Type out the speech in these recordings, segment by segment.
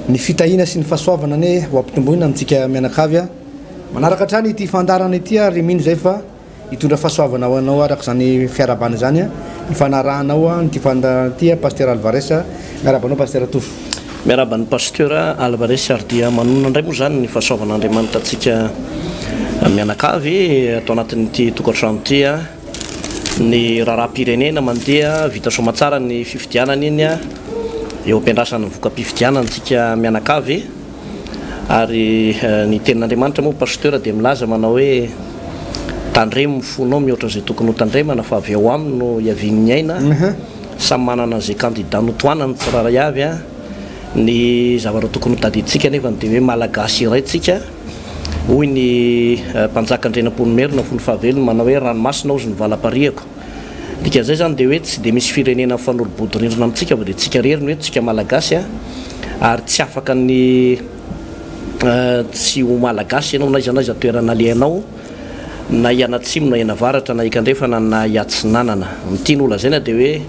Ny fitahiana sy ny fahasoavana anie ho ampitomboina amintsika mianakavy a. Manaraka hatrany ity fandaharana ity ary mino izay fa hitondra fahasoavana ho anao araka izany fiarahabana izany ny fanarahanao an'ity fandaharana ity Pasteur Alvarez. Miarahaba anao Pasteur Tovo. Miarahaba an'i Pasteur Alvarez ary dia manonona indray moa izany ny fahasoavan'Andriamanitra antsika mianakavy ato anatin'ity tokantrano ity. Ny raharaham-pirenena mandeha, vita soamatsara ny fifidianana iny, eo am-piandrasana ny voka-pifidianana antsika mianakavy, ary ny tenin'Andriamanitra moa Pasteur dia milaza manao hoe tandremo ny fonao mihoatra izay tokony ho tandremana fa avy ao aminy no hiavian'ny aina, samy manana izay kandida notohanany ny tsirairay avy, ny zavatra tokony ho tadidintsika anefa dia hoe Malagasy iray tsika. Hoy ny mpanjaka Andrianampoinimerina fony fahavelony manao hoe ranomasina hozy ny valam-parihako. Dikan'izay izany dia hoe tsy dia misy firenena mifanolo-bodirindrina amintsika fa dia tsika irery no eto, tsika Malagasy a! Ary tsy afaka ny tsy ho Malagasy ianao na aiza na aiza toerana alehanao, na hianatsimo na hianavaratra na hiakandrefana na hiatsinanana. Ny tiany holazaina dia hoe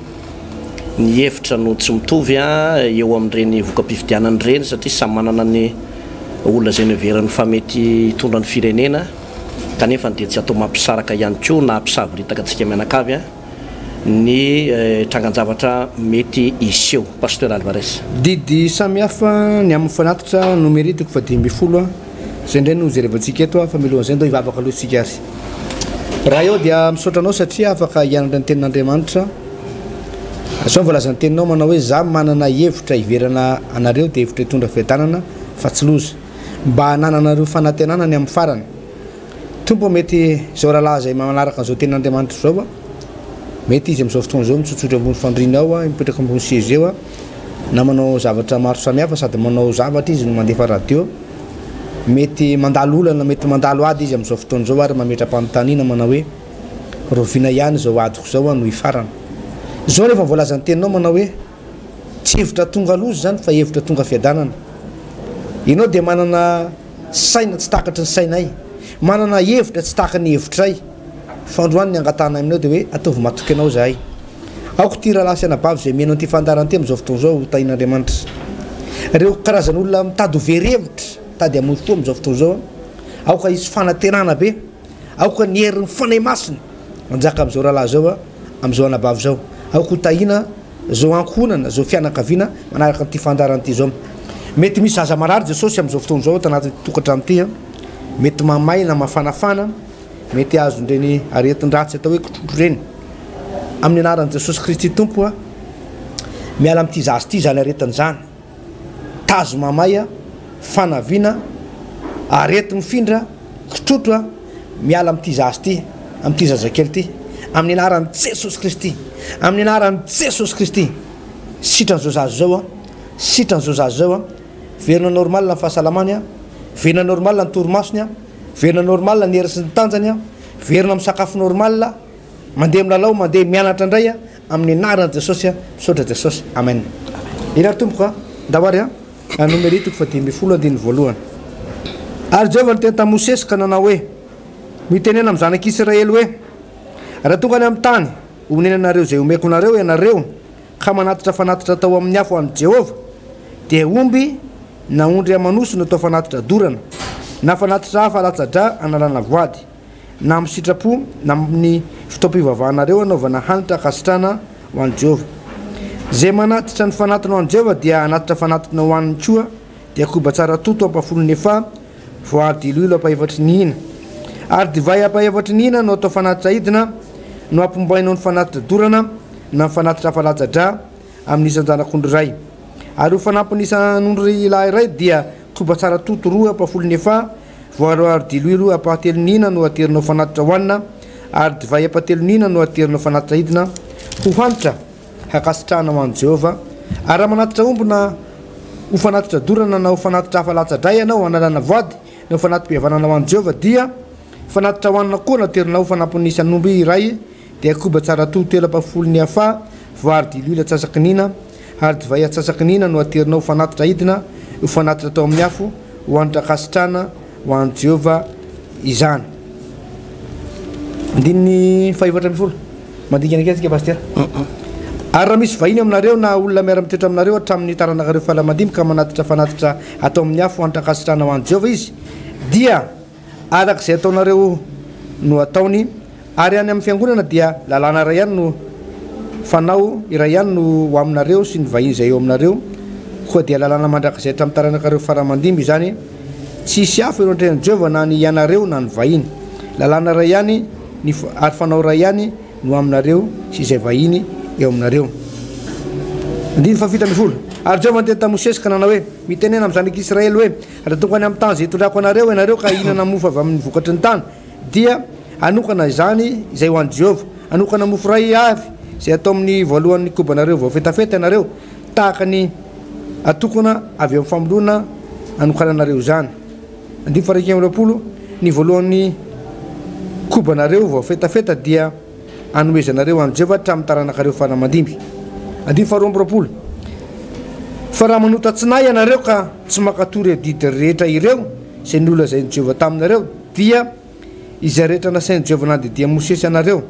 ny hevitra no tsy mitovy eo amin'ireny voka-pifidianana ireny satria samy manana ny olona izay noheveriny fa mety hitondra ny firenena kanefa dia tsy atao mampisaraka ihany koa na hampisavoritaka antsika mianakavy ny trangan-javatra mety hiseho. Pasteur Alvarez. Didy samihafa ny amin'ny fanatitra Nomery toko faha-15 izay indray no jerevantsika eto fa mialohan'izay ndao hivavaka aloha isika ary. Ray ô dia misaotra anao satria afaka hianatra ny tenin'Andriamanitra. Izao ny voalazan'ny teninao manao hoe za manana hevitra hiverana anareo dia hevitra hitondra fiadanana fa tsy loza. Mba hanananareo fanantenana ny amin'ny farany. Tompo ô mety izao rahalahy izay manaraka an'izao tenin'Andriamanitra izao a, mety izy amin'izao fotoana izao mitsotsotra ambony fandriana ao a, mipetraka ambony seza eo a, na manao zavatra maro samihafa sady manao zavatra izy no mandefa radio. Mety mandalo olana, mety mandalo ady izy amin'izao fotoana izao ary mametra-panontaniana manao hoe Rahoviana ihany izao adiko izao no hifarana? Izao rehefa voalazan'ny teninao manao hoe, Tsy hevitra tonga loza izany fa hevitra tonga fiadanana. Ianao dia manana saina tsy takatry ny sainay, manana hevitra tsy tahaka ny hevitray. Fa androany ny angatahanay aminao dia hoe ataovy matoky anao izahay. Aoka ity rahalahy sy anabavy izay mihaino an'ity fandaharana ity amin'izao fotoana izao ho tahian'Andriamanitra. Ireo karazan'olona mitady ho very hevitra, mitady hamoy fo amin'izao fotoana izao, aoka hisy fanantenana be. Aoka ny herin'ny Fanahy Masina hanjaka amin'izao rahalahy izao, amin'izao anabavy izao. Aoka ho tahiana izao ankohonana, izao fianakaviana manaraka an'ity fandaharana ity izao. Mety misy zaza marary Jesosy amin'izao fotoana izao ato anatin'ity tokantrano ity. Mety mamay na mafanafana, mety azon'ireny aretin-dratsy atao hoe kitrotro ireny. Amin'ny anaran'i Jesosy Kristy Tompo, miala amin'ity zaza ity izany aretina izany. tazo mamay, fanaviana, areti-mifindra, kitrotro, miala amin'ity zaza ity, amin'ity zazakely ity, amin'ny anaran'i Jesosy Kristy, amin'ny anaran'i Jesosy Kristy, sitrana izao zaza izao, sitrana izao zaza izao, verina normal ny fahasalamany, verina normal ny torimasony, verina normal ny hery sy ny tanjany, verina misakafo normal, mandeha milalao, mandeha mianatra indray, Amin'ny anaran'i Jesosy misaotra Jesosy Amen. Eny ary tompoko a, ndao ary a, Nomery toko faha-15 andininy voalohany. Ary Jehovah niteny tamin'i Mosesy ka nanao hoe, Mitenena amin'ny zanak'Israely hoe, Raha tonga any amin'ny tany honenanareo izay omeko anareo ianareo, ka manatitra fanatitra atao amin'ny afo ho an'i Jehovah, dia omby na ondry aman'osy no atao fanatitra dorana, na fanatitra hafa alatsa-drà analana voady. na amin'ny sitrapo na amin'ny fotoam-pivavahanareo hanaovana hanitra ankasitrahana ho an'i Jehovah. Izay manatitra ny fanatiny ho an'i Jehovah dia hanatitra fanatitra ho aniny koa, dia koba tsara toto ampahafolon'ny efaha, voary diloilo ampahefatry ny hina. Ary divay ampahefatry ny hina no atao fanatitra aidina, no ampombainao ny fanatitra dorana na ny fanatitra hafa latsa-drà amin'ny isan-janak'ondry iray. Ary ho fanampin'ny isan'ondry lahy iray dia koba tsara toto roa ampahafolon'ny efaha, Voaroaro diloilo ampahatelon'ina no aterinao fanatitra hohanina, ary divay ampahatelon'ina no aterinao fanatitra hidina ho hanitra hankasitrahana ho an'i Jehovah. Ary raha manatitra omby na ho fanatitra dorana na ho fanatitra hafa latsa-dra ianao hanalana voady na ho fanati-pihavanana ho an'i Jehovah, dia fanatitra hohanina koa no aterinao ho fanampin'ny isan'omby iray, dia koba tsara toto telo ampahafolon'ny afa, voary diloilo antsasakin'ina, ary divay antsasakin'ina no aterinao ho fanatitra hidina, ho fanatitra atao amin'ny afo, ho hanitra ankasitrahana ho an'i Jehovah izany. Andininy fahefatra ambin'ny folo. Mandingana kely tsika pasitera. Ary raha misy vahiny eo aminareo na olona miara-mitoetra aminareo hatramin'ny taranakareo fara aman-dimby ka manatitra fanatitra atao amin'ny afo hanitra ankasitrahana ho an'i Jehovah izy, dia araka izay ataonareo no ataony. Ary any amin'ny fiangonana dia lalàna iray ihany no fanao iray ihany no ho aminareo sy ny vahiny izay eo aminareo, koa dia lalàna mandrakizay hatramin'ny taranakareo fara aman-dimby izany. Tsy hisy afo eo anatrehan'i Jehovah na ny ianareo na ny vahiny. Lalàna iray ihany ny ary fanao iray ihany no aminareo sy izay vahiny eo aminareo. Andininy fahafito ambin'ny folo. Ary Jehovah niteny tamin'i Mosesy ka nanao hoe, Mitenena amin'ny zanak'Israely hoe, Raha tonga any amin'ny tany izay hitondrako anareo ianareo ka hihinana mofo avy amin'ny vokatry ny tany, dia hanokana izany izay ho an'i Jehovah. Hanokana mofo iray avy izay atao amin'ny voalohan'ny kobanareo voafetafeta ianareo, tahaka ny atokona avy amin'ny famoloana hanokananareo izany. Andininy faha-21, Ny voalohan'ny kobanareo voafetafeta dia hanomezanareo an'i Jehovah hatramin'ny taranakareo fara aman-dimby. Andininy faha-22, Fa raha manota tsy nahy ianareo ka tsy mankatò ireo didy rehetra ireo izay nolazain'i Jehovah taminareo, dia izay rehetra nasain'i Jehovah nandidian'i Mosesy anareo,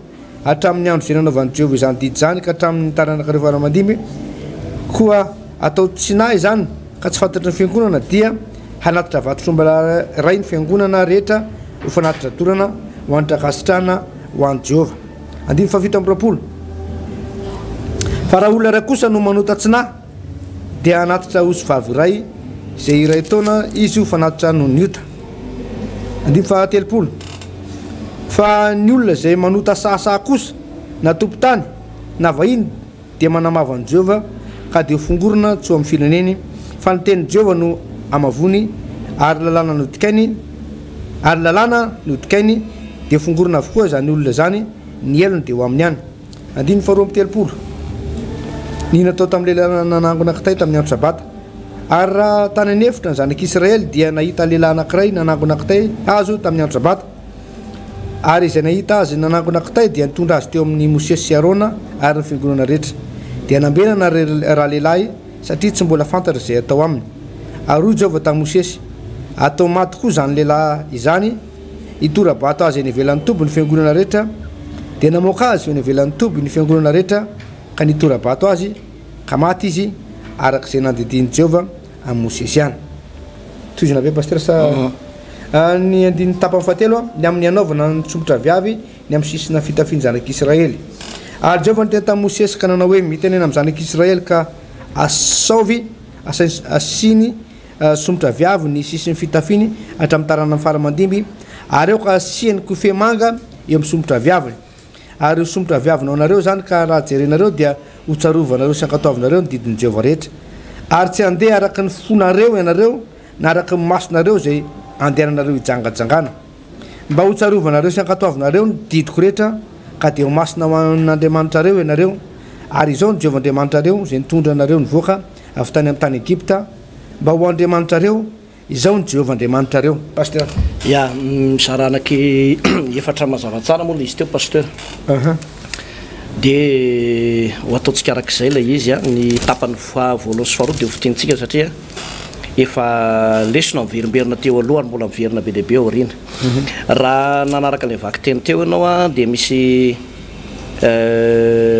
hatramin'ny andro izay nanaovan'i Jehovah izany didy izany ka hatramin'ny taranakareo fara aman-dimby, koa atao tsy nahy izany ka tsy fantatry ny fiangonana, dia hanatitra vatotr'omba iray ny fiangonana rehetra ho fanatitra dorana ho hanitra ankasitrahana ho an'i Jehovah. Andininy fahafito amby roapolo. Fa raha olona iray kosa no manota tsy nahy, dia hanatitra osy vavy iray izay iray taona izy ho fanatitra noho ny ota. Andininy fahatelopolo. Fa ny olona izay manota sahasaha kosa, na tompon-tany, na vahiny, dia manamavo an'i Jehovah, ka dia hofongorina tsy ho amin'ny fireneny, fa ny tenin'i Jehovah no hamavoany, ary lalàna nodikainy, ary lalàna nodikainy, dia hofongorina avokoa izany olona izany, ny helony dia ho aminy ihany. Andininy faharoa amby telopolo. Ny natao tamin'ny lehilahy nanangona kitay tamin'ny andro Sabata. Ary raha tany an'efitra ny zanak'Israely, dia nahita lehilahy anankiray nanangona kitay hazo tamin'ny andro Sabata. Ary izay nahita azy nanangona kitay dia nitondra azy teo amin'i Mosesy sy Arona ary ny fiangonana rehetra. Dia nambenana ralehilahy, satria tsy mbola fantatra izay hatao aminy. Ary hoy Jehovah tamin'i Mosesy, Atao maty koa izany lehilahy izany, hitora-bato azy eny ivelan'ny toby ny fiangonana rehetra, dia namoaka azy ho eny ivelan'ny toby ny fiangonana rehetra ka nitora-bato azy, ka maty izy, araka izay nandidian'i Jehovah an'i Mosesy ihany. Tohizana be Pasteur sa ah, ny andininy tapany fahatelo ah, ny amin'ny hanaovana ny somotra aviavy ny amin'ny sisina fitafian'ny zanak'Israely. Ary Jehovah niteny tamin'i Mosesy ka nanao hoe, Mitenena amin'ny zanak'Israely ka asaovy, asiany Somotra aviavy ny sisin'ny fitafiny hatramin'ny taranany fara aman-dimby, ary aoka hasiany kofehy manga eo amin'ny somotra aviaviny. Ary ho somotra aviavina ho anareo izany, ka raha jerenareo dia hotsarovanareo sy hankatoavinareo ny didin'i Jehovah rehetra. Ary tsy handeha araka ny fonareo ianareo, na araka ny masonareo izay andehananareo hijangajangana. Mba hotsarovanareo sy hankatoavinareo ny didiko rehetra, ka dia ho masina ho an'Andriamanitrareo ianareo. Ary izao no Jehovah Andriamanitrareo, izay nitondra anareo nivoaka avy tany amin'ny tany Egypta, mba ho Andriamanitrareo, Izaho no Jehovah Andriamanitrareo. Pasteur. Ya, mizara anaky efatra mazava tsara moa ilay izy teo Pasteur. Dia ho ataontsika araka izay ilay izy an, ny tapany faha voalohany sy faharoa dia ho fintinintsika satria efa lesona miverimberina teo aloha ary mbola miverina be dia be aoriana. Raha nanaraka ilay vakiteny teo ianao an, dia misy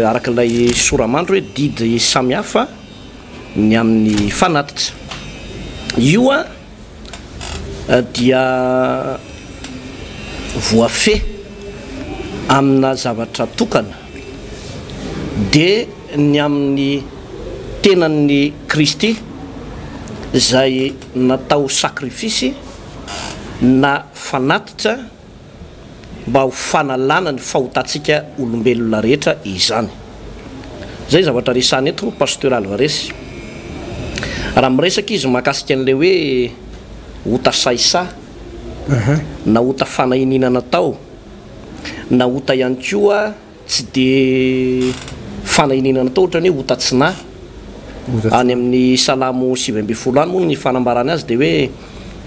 araka ilay sora-mandry hoe didy samihafa ny amin'ny fanatitra. Io dia voafehy amina zavatra tokana, dia ny amin'ny tenan'i Kristy izay natao sakrifisy na fanatitra mba ho fanalana ny fahotantsika olombelona rehetra izany. Izay zavatra resahina eto Pasteur Alvarez. Raha miresaka izy mahakasika an'ilay hoe ota sahisahy na ota fanahiniana natao na ota ihany koa Tsy dia fanahiniana natao ohatran'ny hoe ota tsy nahy. Any amin'ny Salamo 19 any moa ny fanambarany azy dia hoe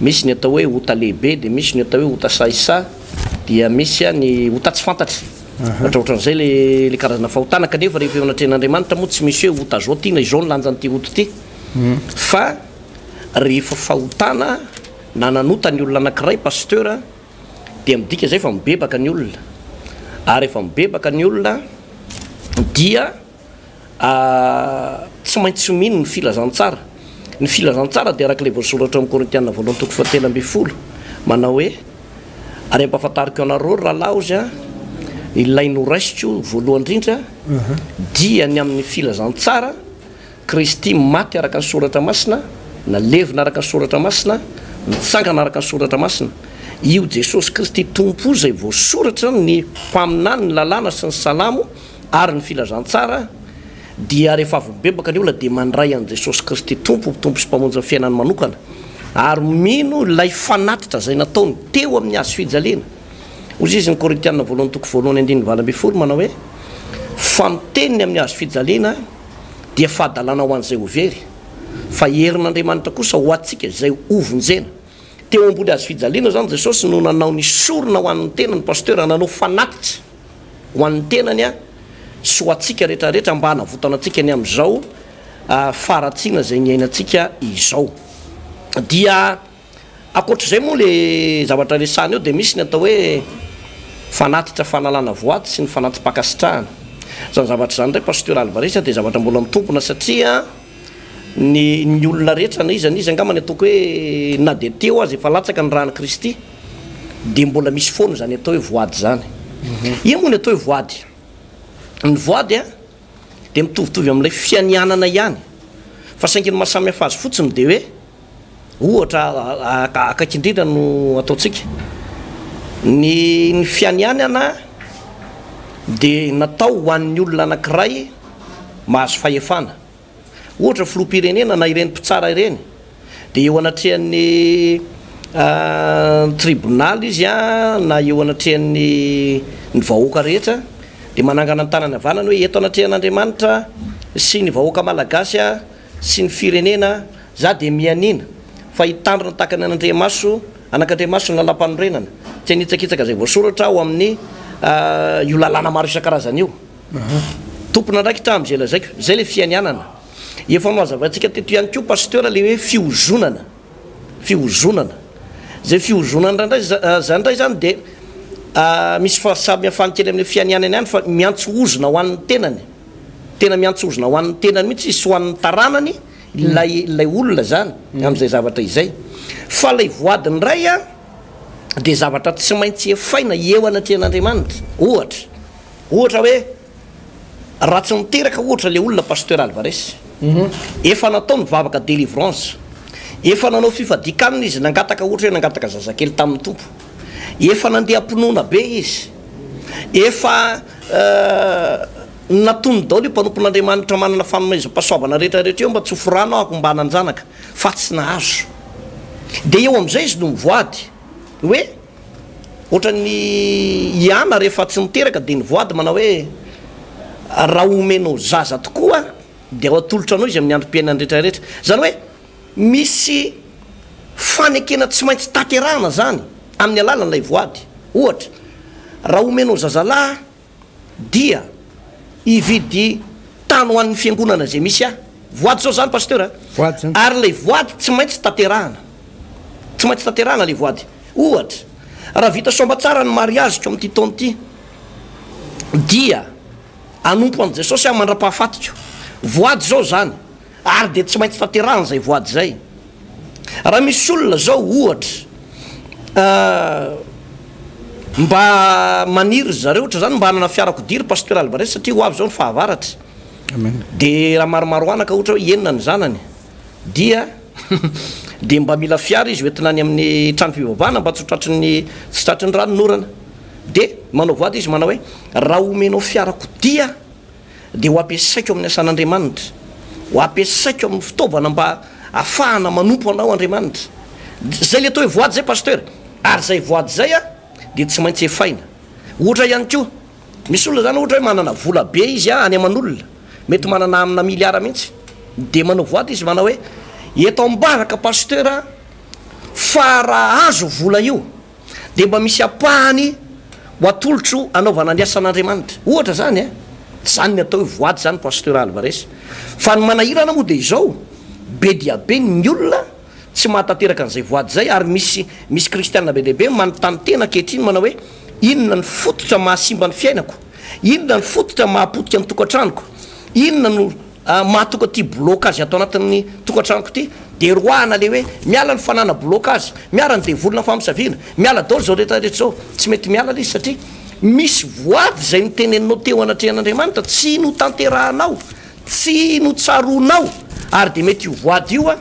misy ny atao hoe ota lehibe, dia misy ny atao hoe ota sahisahy, dia misy ny ota tsy fantatra. Ohatrohatran'izay ilay karazana fahotana kanefa rehefa eo anatrehan'Andriamanitra moa tsy misy hoe ota zao ity na izao ny lanjan'ity ota ity. Fa rehefa fahotana na nanota ny olona anankiray Pasteur dia midika izay fa mibebaka ny olona, ary rehefa mibebaka ny olona dia Tsy maintsy mino ny filazantsara. Ny filazantsara dia araka ilay voasoratra ao amin'ny Korintiana voalohany toko fahatelo ambin'ny folo, manao hoe, Ary ampahafantariko anareo, ry rahalahy, hozy aho, ilay noraisiko voalohany indrindra, dia ny amin'ny filazantsara, Kristy maty araka ny Soratra Masina, nalevina araka ny Soratra Masina, nitsangana araka ny Soratra Masina. Io Jesosy Kristy Tompo io izay voasoratra ny mpaminany, ny lalàna sy ny salamo ary ny filazantsara, dia rehefa avy mibebaka ny olona dia mandray an'i Jesosy Kristy Tompo ho Tompo sy Mpamonjy ny fiainany manokana ary mino ilay fanatitra izay nataony teo amin'ny hazo fijaliana. Hoy izy ny Korintiana voalohany toko voalohany andininy 18 manao hoe, Fa ny teniny amin'ny hazo fijaliana dia fahadalana ho an'izay ho very, fa herin'Andriamanitra kosa ho antsika izay hovonjena. Teo ambony hazo fijaliana izany Jesosy no nanao ny sorona ho an'ny tenany, Pasteur, nanao fanatitra ho an'ny tenany sy ho antsika rehetra rehetra mba hanavotana antsika ny amin'izao faharatsiana izay niainantsika izao. Dia ankoatr'izay moa le zavatra resahana eo dia misy ny atao hoe fanatitra fanalana voady sy ny fanati-pankasitrahana. Izany zavatra izany indray Pasteur Alvarez dia zavatra mbola mitombina satria ny ny olona rehetra na iza na iza angamba ny ataoko hoe na dia teo aza efa latsaka ny ràn'i Kristy dia mbola misy foana izany atao hoe voady izany. Inona moa ny atao hoe voady? Ny voady a dia mitovitovy amin'ilay fianianana ihany fa saingy ny maha samy hafa azy fotsiny dia hoe ohatra akaiky indrindra no ataontsika ny ny fianianana dia natao ho an'ny olona anankiray mahazo fahefana. Ohatra filoham-pirenena na ireny mpitsara ireny dia eo anatrehan'ny tribonaly izy na eo anatrehan'ny ny vahoaka rehetra dia manangana ny tanany havanany hoe eto anatrehan'Andriamanitra sy ny vahoaka malagasy sy ny firenena za dia mianiana fa hitandrina tahaka ny an'Andriamaso anak'Andriamaso ny lalàmpanorenana tsy hanitsakitsaka izay voasoratra ao amin'ny io lalàna maro isan-karazany io. Tompon'andraikitra amin'izay lazaiko. Izay ilay fianianana. Efa nohazavaintsika teto ihany koa Pasteur ilay hoe fihozonana. Fihozonana. Izay fihozonana indray izany indray izany dia misy fahasamihafany kely amin'ilay fianianana ihany fa miantso ozona ho an'ny tenany. Tena miantso ozona ho an'ny tenany mihitsy izy sy ho an'ny taranany ilay ilay olona izany amin'izay zavatra izay. Fa ilay voady indray an dia zavatra tsy maintsy efaina eo anatrehan'Andriamanitra. Ohatra. Ohatra hoe raha tsy niteraka ohatra le olona Pasteur Alvarez, efa natao ny vavaka délivrance, efa nanao fifadian-kanina izy nangataka ohatra hoe nangataka zazakely tamin'ny Tompo, efa nandeha am-pinoana be izy, efa natony daholo io mpanompon'Andriamanitra manana fanomezam-pahasoavana rehetra rehetra io mba tsofy rano aho mba hanan-janaka fa tsy nahazo. Dia eo amin'izay izy no mivoady hoe. Ohatran'ny i Ana rehefa tsy niteraka dia nivoady manao hoe raha omenao zaza tokoa dia ho atolotra anao izy amin'ny androm-piainany rehetra rehetra. Izany hoe misy fanekena tsy maintsy tanterahana izany amin'ny alalan'ilay voady. Ohatra, raha omenao zazalahy dia hividy tany ho an'ny fiangonana izay misy ahy. Voady izao izany Pasteur a! Voady izany. Ary ilay voady tsy maintsy tanterahana. Tsy maintsy tanterahana ilay voady. Ohatra, raha vita soamatsara ny mariaziko amin'ity taona ity, dia hanompo an'i Jesosy aho mandra-pahafatiko. Voady izao izany. Ary dia tsy maintsy tanterahana izay voady izay. Raha misy olona izao, ohatra, mba maniry ry zareo ohatra izany mba hanana fiarakodia ry Pasteur Alvarez satria ho avy izao ny fahavaratra. Dia raha maromaro anaka ohatra hoe enina ny zanany dia dia mba mila fiara izy hoentina any amin'ny trano fivavahana mba tsy ho tratry ny tsy tratry ny ranonorana. Dia manao voady izy manao hoe raha omenao fiarakodia dia ho ampiasaiko amin'ny asan'Andriamanitra, ho ampiasaiko amin'ny fitaovana mba afahana manompo anao Andriamanitra. Zay le atao hoe voady zay Pasteur, ary zay voady zay a dia tsy maintsy efaina. Ohatra ihany koa, misy olona zany ohatra hoe manana vola be izy a any aman'olona, mety manana amina milliard mihitsy, dia manao voady izy manao hoe eto am-bavaka Pasteur a, fa raha azo vola io, dia mba misy ampahany ho atolotro hanaovana ny asan'Andriamanitra. Ohatra izany eh! Tsy izany ny atao hoe voady izany Pasteur Alvarez. Fa ny manahirana moa dia izao, be dia be ny olona tsy mahatanteraka an'izay voady izay ary misy misy kristiana be dia be manontany tena ankehitriny manao hoe inona ny fototra mahasimba ny fiainako? Inona ny fototra mahapotika ny tokantranoko? Inona no mahatonga ity blocage ato anatin'ny tokantranoko ity? Dia roahana ilay hoe miala ny fanana blocage, miala ny devolina famosaviana, miala daholo izao rehetra rehetra izao. Tsy mety miala ilay izy satria misy voady izay noteneninao teo anatrehan'Andriamanitra tsy notanterahanao, tsy notsaroanao ary dia mety io voady io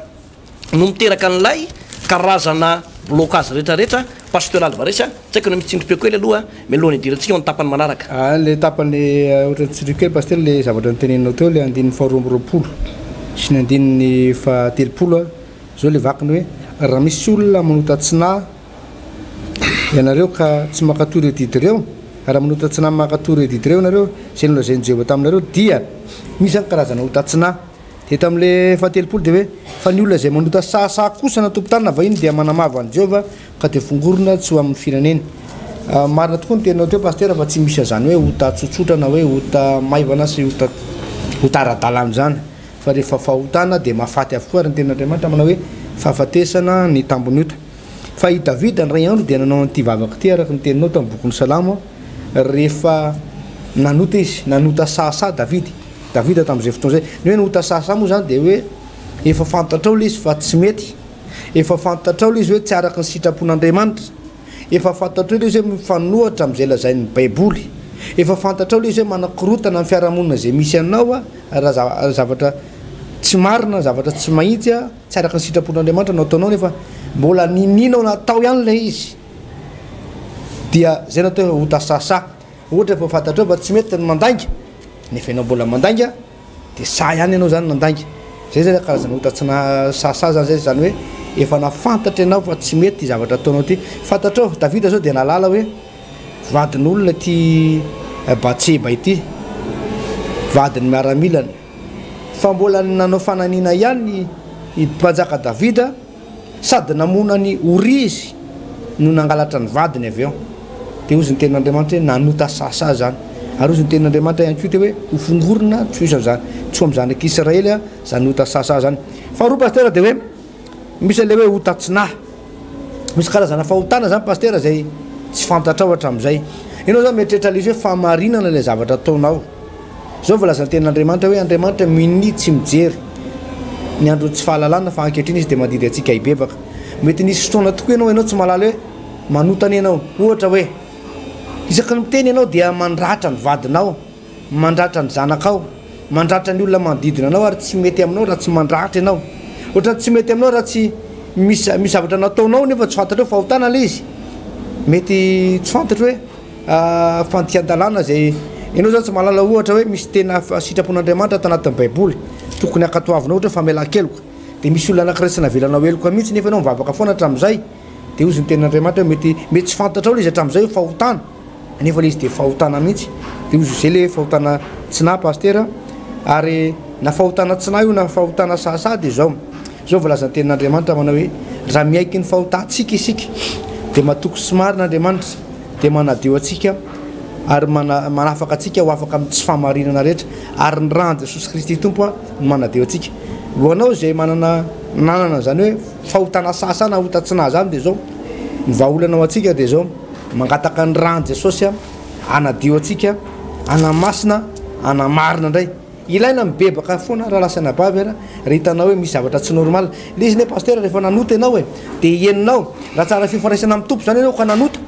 no miteraka an'ilay karazana blocage rehetra rehetra. Pasteur Alvarez a, tsy haiko na misy tsindrim-peo kely aloha mialohan'ny hidirantsika ao amin'ny tapany manaraka. Ah, le tapany ohatran'ny tsindriko kely Pasteur le zavatra noteneninao teo le andininy faha 22 sy ny andininy faha 30 a, zao le vakiny hoe raha misy olona manota tsy nahy ianareo ka tsy mankatò ireo didy ireo, raha manota tsy nahy mankatò ireo didy ireo ianareo, izay nolazain'i Jehovah taminareo dia misy zany karazana ota tsy nahy. Dia tamin'ilay fahatelopolo dia hoe, Fa ny olona izay manota sahasaha kosa na tompon-tany na vahiny dia manamavo an'i Jehovah ka dia fongorina tsy ho amin'ny fireneny. Marina tokoa ny teninao teo Pasitera fa tsy misy an'izany hoe ota tsotsotra na hoe ota maivana sy ota ota ara-dalàna izany fa rehefa fahotana dia mahafaty avokoa ary ny tenin'Andriamanitra manao hoe fahafatesana ny tambin'ny ota. Fa i Davida indray andro dia nanao an'ity vavaka ity araka ny teninao tamin'ny bokin'ny Salamo rehefa nanota izy, nanota sahasaha Davidy. Davida tamin'izay fotoana izay. Ny hoe nota sahasaha moa izany dia hoe efa fantatrao ilay izy fa tsy mety, efa fantatrao ilay izy hoe tsy araka ny sitrapon'Andriamanitra, efa fantatrao ilay izy hoe mifanohitra amin'izay lazain'ny Baiboly, efa fantatrao ilay izy hoe manakorontana ny fiarahamonina izay misy anao raha zavatra tsy marina, zavatra tsy mahitsy, tsy araka ny sitrapon'Andriamanitra no ataonao nefa mbola ninianao natao ihany ilay izy dia izay no atao hoe ota sahasaha. Ohatra efa fantatrao fa tsy mety ny mandainga nefa ianao mbola mandainga dia sahy ihany ianao zany mandainga. Zay zany karazana ota tsy nahasahasaha zany zay, zany hoe efa nafantatra ianao fa tsy mety ty zavatra ataonao ty. Fantatrao, Davida zao dia nahalala hoe vadin'olona ity Batseba ity, vadin'ny miaramilany. Fa mbola nanao fananiana ihany i mpanjaka Davida. Sady namono an'i Oria izy no nangalatra ny vadiny avy eo. Dia hozy ny tenin'Andriamanitra hoe nanota sahasaha izany. Ary hozy ny tenin'Andriamanitra ihany koa teo hoe ho fongorina tsy ho isan'izany, tsy ho amin'ny zanak'Israely izany ota sahasaha izany. Faharoa Pasitera dia hoe misy an'ilay hoe ota tsy nahy. Misy karazana fahotana izany Pasitera izay tsy fantatrao hatramin'izay. Ianao izany mieritreritra ilay izy hoe fahamarinana ilay zavatra ataonao. Izao voalazan'ny tenin'Andriamanitra hoe Andriamanitra minia tsy mijery ny andron'ny tsy fahalalana fa ankehitriny izy dia mandidy antsika hibebaka. Mety nisy fotoana tokoa ianao ianao tsy mahalala hoe manota anie ianao. Ohatra hoe isaky ny miteny ianao dia mandratra ny vadinao, mandratra ny zanakao, mandratra ny olona manodidina anao ary tsy mety aminao raha tsy mandratra ianao. Ohatran'ny tsy mety aminao raha tsy misy misy zavatra nataonao nefa tsy fantatrao fahotana ilay izy. Mety tsy fantatro hoe Fandikan-dalàna izay ianao izany tsy mahalala ohatra hoe misy tena sitrapon'Andriamanitra tanatin'ny Baiboly tokony hankatoavina ohatra hoe famelan-keloka dia misy olona anankiray tsy navelanao heloka mihitsy nefa ianao mivavaka foana hatramin'izay dia hozy ny tenin'Andriamanitra hoe mety mety tsy fantatrao ilay izy hatramin'izay hoe fahotana nefa ilay izy dia fahotana mihitsy dia hozy izay ilay fahotana tsy nahy pasitera ary na fahotana tsy nahy io na fahotana sahasaha dia izao Izao voalazan'ny tenin'Andriamanitra manao hoe, Raha miaiky ny fahotantsika isika, dia matoky sy marina Andriamanitra, dia manadio antsika ary manafaka antsika ho afaka amin'ny tsy fahamarinana rehetra, ary ny ran'i Jesosy Kristy Tompo no manadio antsika. Ho anao izay manana nanana izany hoe fahotana sasa na ota tsy nahy izany dia izao, ny vahaolana ho antsika dia izao, mangataka ny ran'i Jesosy hanadio antsika, hanamasina, hanamarina indray. Ilaina mibebaka foana raha lasa anabavy ara raha hitanao hoe misy zavatra tsy normal. Le izy ne pasteur rehefa nanota ianao e de henonao raha tsara fifandraisana amin'ny Tompo zany ianao ka nanota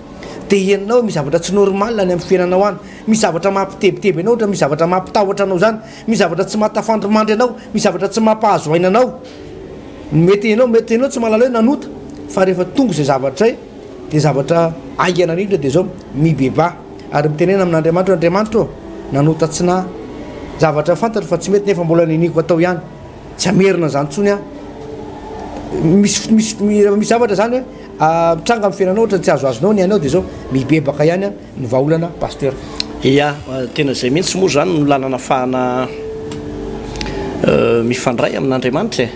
de henonao hoe misy zavatra tsy normal any amin'ny fiainanao any, misy zavatra mampitebiteby anao ohatra misy zavatra mampitahotra anao zany, misy zavatra tsy mahatafandrimandry anao, misy zavatra tsy mampahazo aina anao. Mety ianao mety ianao tsy mahalala hoe nanota fa rehefa tonga izay zavatra izay de zavatra haingana indrindra de zao mibebaha. Ary mitenena amin'Andriamanitra hoe, Andriamanitra ô, nanota tsy nahy. Zavatra fantatro fa tsy mety nefa mbola niniako atao ihany. Tsy hamerina an'izany intsony aho. Misy, misy, rehefa misy zavatra izany hoe mitranga amin'ny fiainanao ohatra tsy azoazonao ny ainao dia izao, mibebaka ihany no vahaolana Pasteur. Ya, tena izay mihitsy moa izany no lalana afahana mifandray amin'Andriamanitra e.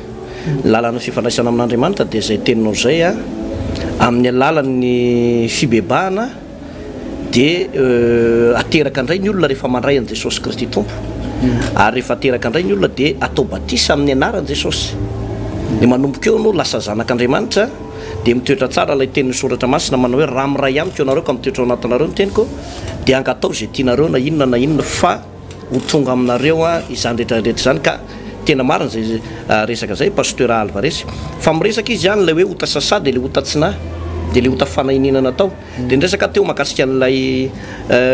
Ny lalana fifandraisana amin'Andriamanitra dia izay teninao izay, amin'ny alalan'ny fibebahana. dia ateraka indray ny olona rehefa mandray an'i Jesosy Kristy Tompo. Ary rehefa ateraka indray ny olona dia atao batisa amin'ny anaran'i Jesosy. Dia manomboka eo ianao lasa zanak'Andriamanitra, dia mitoetra tsara ilay tenin'ny Soratra Masina manao hoe raha miray amiko ianareo ka mitoetra ao anatinareo ny teniko, dia angatao izay tianareo na inona na inona fa. ho tonga aminareo izany rehetra rehetra izany ka tena marina izay resaka izay Pasteur Alvarez fa miresaka izy an ilay hoe ota sasa dia ilay ota tsy nahy dia ilay ota fanahiniana natao dia niresaka teo mahakasika an'ilay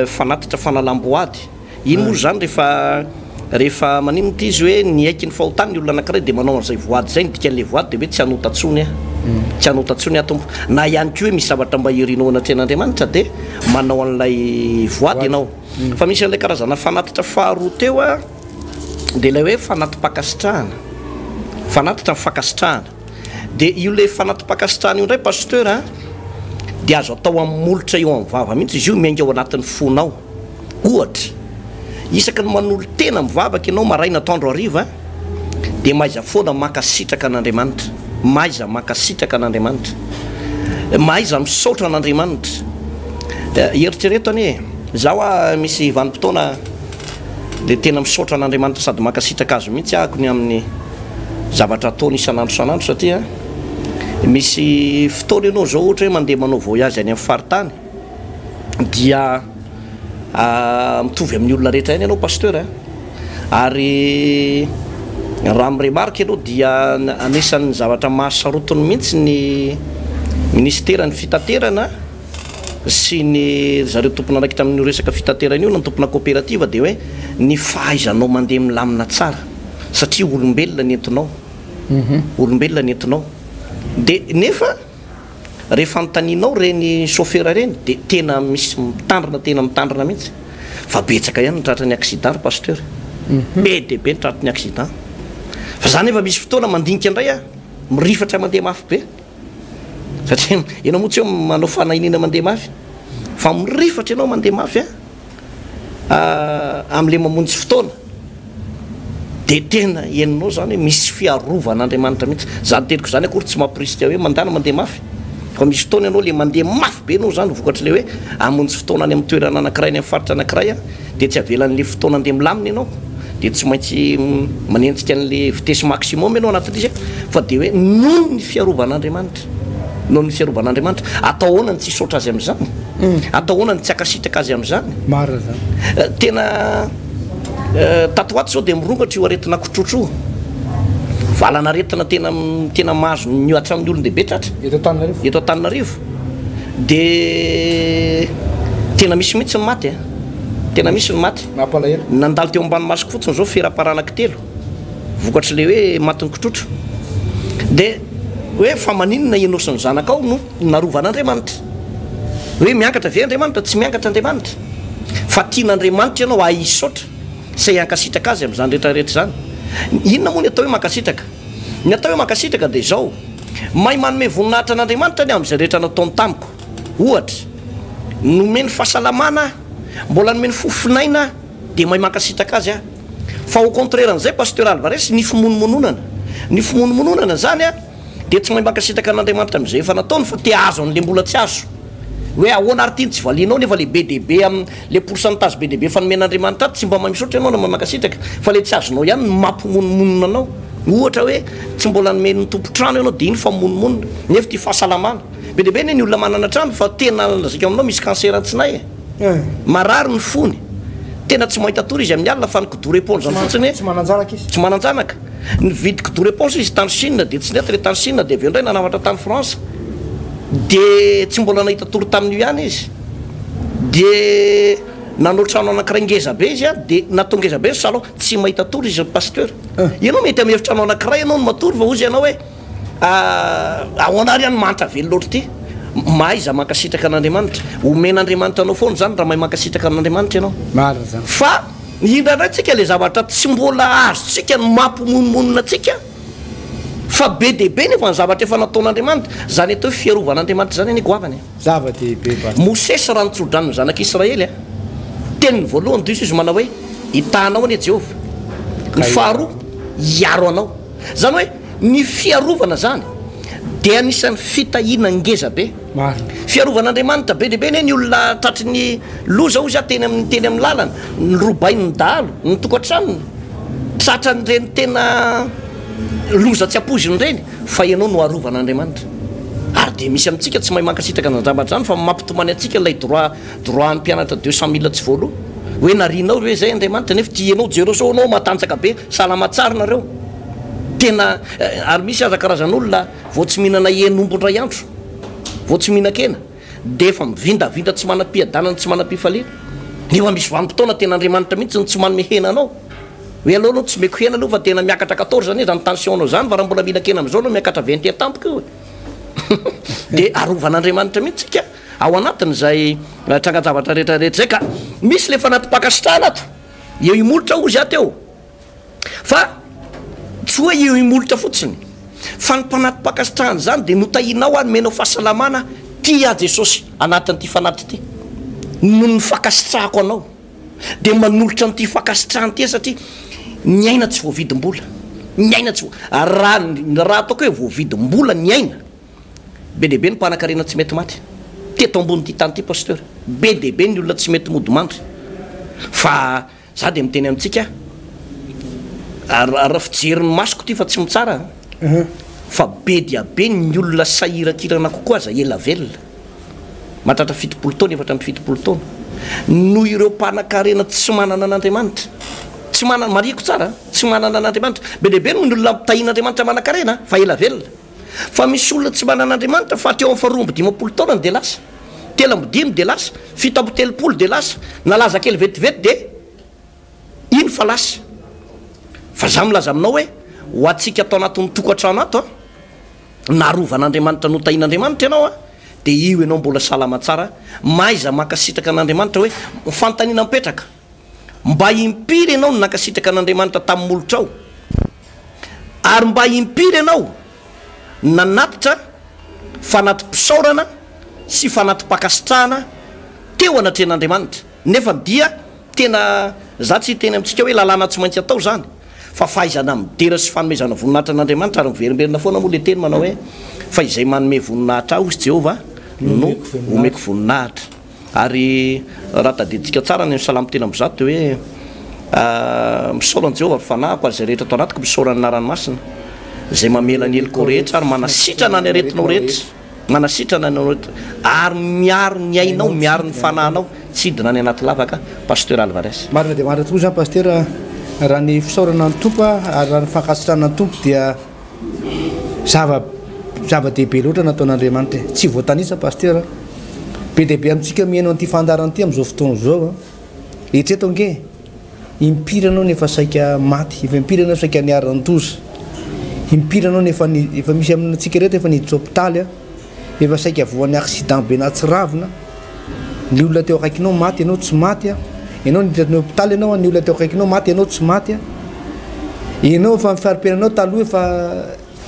fanatitra fanalam-boady iny moa izany rehefa rehefa maninona ity izy hoe niaiky ny fahotany ny olona anankiray dia manao an'izay voady izay ny dikan'ilay voady dia hoe tsy hanota intsony aho tsy hanota intsony aho Tompo na ihany koa hoe misy zavatra mba irinao anatrehan'Andriamanitra dia manao an'ilay voady ianao Fa misy an'ilay karazana fanatitra faharoa teo a, dia ilay hoe fanati-pankasitrahana, fanatitra ny fankasitrahana. Dia io ilay fanati-pankasitrahana io indray Pasteur a, dia azo atao amin'ny molotra eo amin'ny vava mihitsy izy io, miainga ao anatin'ny fonao. Ohatra, isaky ny manolo-tena mivavaka ianao maraina, atoandro, hariva, dia mahaiza foana mankasitraka an'Andriamanitra, mahaiza mankasitraka an'Andriamanitra, mahaiza misaotra an'Andriamanitra. Eritrereto anie e, za hoa misy vanim-potoana dia tena misaotra an'Andriamanitra sady mankasitraka azy mihitsy ahako ny amin'ny zavatra ataony isan'andro isan'andro satria misy fotoana ianao zao ohatra hoe mandeha manao voyage any amin'ny faritany dia mitovy amin'ny olona rehetra ihany ianao Pasteur a! Ary raha mi-remarque ianao dia anisan'ny zavatra mahasarotiny mihitsy ny minisiteran'ny fitaterana sy ny ry zareo tompon'andraikitra amin'io resaka fitaterana io na ny tompona coopérative dia hoe ny fahaizanao mandeha milamina tsara satria olombelona ny entinao, olombelona ny entinao dia nefa Rehefa anontanianao ireny chauffeur ireny dia tena misy mitandrina tena mitandrina mihitsy fa betsaka ihany ny tratran'ny accident ry pasteur, be dia be ny tratry ny accident. Fa za nefa misy fotoana mandinika indray aho, mirifatra mandeha mafy be satria ianao moa tsy hoe manao fanahiniana mandeha mafy fa mirifatra ianao mandeha mafy an. amin'ilay mamonjy fotoana dia tena henonao izany hoe misy fiarovan'Andriamanitra mihitsy. Izany teniko izany akory tsy mampirisika hoe mandana mandeha mafy fa misy fotoana ianao ilay mandeha mafy be ianao izany vokatr'ilay hoe hamonjy fotoana any amin'ny toerana anankiray any amin'ny faritra anankiray dia tsy avelan'ilay fotoana andeha milamina ianao dia tsy maintsy manenjika an'ilay vitesse maximum ianao anatin'ilay izy fa dia hoe noho ny fiarovan'Andriamanitra. Noho ny fiarovan'Andriamanitra. Atao ahoana ny tsy hisaotra Azy amin'izany? Atao ahoana ny tsy hankasitraka Azy amin'izany? Marina izany. Tena tato ho ato izao dia mirongatra io aretina kitrotro io. Valan'aretina tena tena mahazo ny hatramin'ny olon-dehibe tratra. Eto Antananarivo. Eto Antananarivo. Dia tena misy mihitsy ny maty e. Tena misy ny maty. Mampalahelo. Nandalo teo ambany masoko fotsiny izao fera-para anankitelo. Vokatr'ilay hoe matin'ny kitrotro. Dia hoe fa maninona ianao sy ny zanakao no narovan'Andriamanitra? Hoe miangatra ve Andriamanitra? Tsy miangatra Andriamanitra. Fa tian'Andriamanitra ianao hahay hisaotra sy hahay hankasitraka Azy amin'izany rehetra rehetra izany. Inona moa ny atao hoe mankasitraka? Ny atao hoe mankasitraka dia izao, mahay manome voninahitra an'Andriamanitra ny amin'izay rehetra nataony tamiko. Ohatra, nomeny fahasalamana aho, mbola nomeny fofon'aina aho, dia mahay mankasitraka Azy aho. Fa au contraire an'izay Pasteur Alvarez, ny fimonomononana. Ny fimonomononana izany an, dia tsy mahay mankasitraka an'Andriamanitra amin'izay efa nataony fa te hahazo an'ilay mbola tsy azo. Hoe ahoana ary ity no tsy valianao nefa ilay be dia be amin'ilay pourcentage be dia be efa nomen'Andriamanitra ato tsy mba mahay misaotra ianao na mahay mankasitraka fa ilay tsy azonao ihany no mampimonomonona anao. Ohatra hoe tsy mbola nomen'ny tompon-trano ianao dia iny fa mimonomonona nefa ity fahasalamana. Be dia be anie ny olona manana trano fa tena lazaiko aminao misy cancer tsinay e. Marary ny fony. Tena tsy mahita tory izy amin'ny alina fa ny kidoro éponge fotsiny. Tsy manan-janaka izy. Tsy manan-janaka. Nividy kidoro éponge izy tany Chine dia tsy nety ilay tany Chine dia avy eo indray nanafatra tany France. Dia tsy mbola nahita tory tamin'io ihany izy. Dia nanao trano anankiray ngeza be izy dia natao ngeza be ny salon. Tsy mahita tory izy ry Pasteur. Ianao mety amin'ny efitrano anankiray ianao no matory fa hozy ianao hoe. Ahoana ary any mahantra velona ohatr'ity? Mahaiza mankasitraka an'Andriamanitra. Omen'Andriamanitra anao foana izany raha mahay mankasitraka an'Andriamanitra ianao. Marina izany. Fa indraindray tsika ilay zavatra tsy mbola azontsika no mampimonomonona antsika fa be dia be nefa ny zavatra efa nataon'Andriamanitra. Izany atao hoe fiarovan'Andriamanitra izany anie goavana e. Zava-dehibe Pasteur. Mosesy raha nitso-drano ny zanak'Israely, teniny voalohany dia izy manao hoe, Hitahanao anie Jehovah. Ny faharoa, hiaro anao. Izany hoe ny fiarovana izany dia anisan'ny fitahiana ngeza be. Marina. Fiarovan'Andriamanitra be dia be anie ny olona tratry ny loza hozy aho teny amin'ny teny amin'ny lalana, norobain'ny dahalo ny tokantranony, tratran'ireny tena loza tsy ampoizina ireny fa ianao no arovan'Andriamanitra. Ary dia misy amintsika tsy mahay mankasitraka an'izany zavatra izany fa mampitomany antsika ilay droit droit an'ny mpianatra 200 mille tsy voaloa. Hoe narianao ve zay Andriamanitra nefa tia anao, jereo sao anao matanjaka be, salama tsara nareo. Tena ary misy aza karazan'olona vao tsy mihinana hen'omby indray andro, vao tsy mihinan-kena dia efa mivindavinda tsy manam-piadanana tsy manam-pifaliana. Nefa misy vanim-potoana tena Andriamanitra mihitsy no tsy manome hena anao. Hoe aleo aloha tsy omeko hena aloha fa tena miakatra 14 anie zany tension-nao zany fa raha mbola mihinan-kena amin'izao anao miakatra 21 tampoka io e. Dia arovan'Andriamanitra mihitsy tsika ao anatin'izay trangan-javatra rehetra rehetra izay ka misy le fanatim-pankasitrahana ato eo imolotra hozy aho teo fa tsy hoe eo imolotra fotsiny fa ny mpanatim-pankasitrahana izany dia notahianao aho nomenao fahasalamana tia aho Jesosy anatin'ity fanaty ity noho ny fankasitrahako anao dia manolotra an'ity fankasitrahana ity aho satria ny aina tsy voavidim-bola ny aina tsy raha raha ataoko hoe voavidim-bola ny aina Be dia be ny mpanakarena tsy mety maty teto ambonin'ity tany ity Pasteur. Be dia be ny olona tsy mety mody mandry. Fa za dia miteny amintsika ary raha fijery ny masoko ity fa tsy mitsara an, fa be dia be ny olona sahirakirana kokoa aza ela velona, mahatratra 70 taona, 74 taona, noho ireo mpanakarena tsy manana an'Andriamanitra. Tsy manana, marihiko tsara an, tsy manana an'Andriamanitra. Be dia be ny olona ampitahian'Andriamanitra manakarena fa ela velona. Fa misy olona tsy manana Andriamanitra fa hatreo amin'ny faha 52 taonany dia lasa, 35 dia lasa, 37 dia lasa, nalaza kely vetivety dia iny fa lasa. Fa za milaza aminao hoe ho antsika ato anatin'ny tokantrano ato an, narovan'Andriamanitra notahian'Andriamanitra ianao an, dia io ianao mbola salama tsara, mahaiza mankasitraka an'Andriamanitra hoe fanontaniana mipetraka, mba impiry ianao no nankasitraka an'Andriamanitra tamin'ny molotrao? Ary mba impiry ianao nanatitra fanati-pisaorana sy fanati-pankasitrahana teo anatrehan'Andriamanitra, nefa dia tena, za tsy hiteny amintsika hoe lalàna tsy maintsy atao izany, fa fahaizana midera sy fanomezana voninahitra an'Andriamanitra, ary miverimberina foana moa ilay teny manao hoe, fa izay manome voninahitra ahy, hoy Jehovah, no omeko voninahitra. Ary raha tadidintsika tsara ny Salamo 103 dia hoe, Misaora an'i Jehovah ry fanahiko, ary izay rehetra ato anatiko misaora ny anarany masina, izay mamela ny helokao rehetra ary manasitrana ny aretinao rehetra, manasitrana ny aretinao ary miaro ny ainao, miaro ny fanahinao tsy hidina any anaty lavaka. Pasteur Alvarez. Marina dia marina tokoa izany Pasteur, raha ny fisaorana ny Tompo ary raha ny fankasitrahana ny Tompo dia Zava zava-dehibe loatra nataon'Andriamanitra e. Tsy voatanisa Pasteur a. Be dia be amintsika mihaino an'ity fandaharana ity amin'izao fotoana izao a. Eritrereto ange e. Impiry ianao no efa saika maty, efa impiry ianao saika niharan-doza. Impiry ianao no efa efa misy amintsika ireto efa niditra hopitaly a. Efa saika voan'ny accident be nahatsiravina. Ny olona teo akaikinao maty ianao tsy maty a. Ianao niditra tany hopitaly ianao, ny olona teo akaikinao maty ianao tsy maty a. Ianao efa ny fari-piainanao taloha efa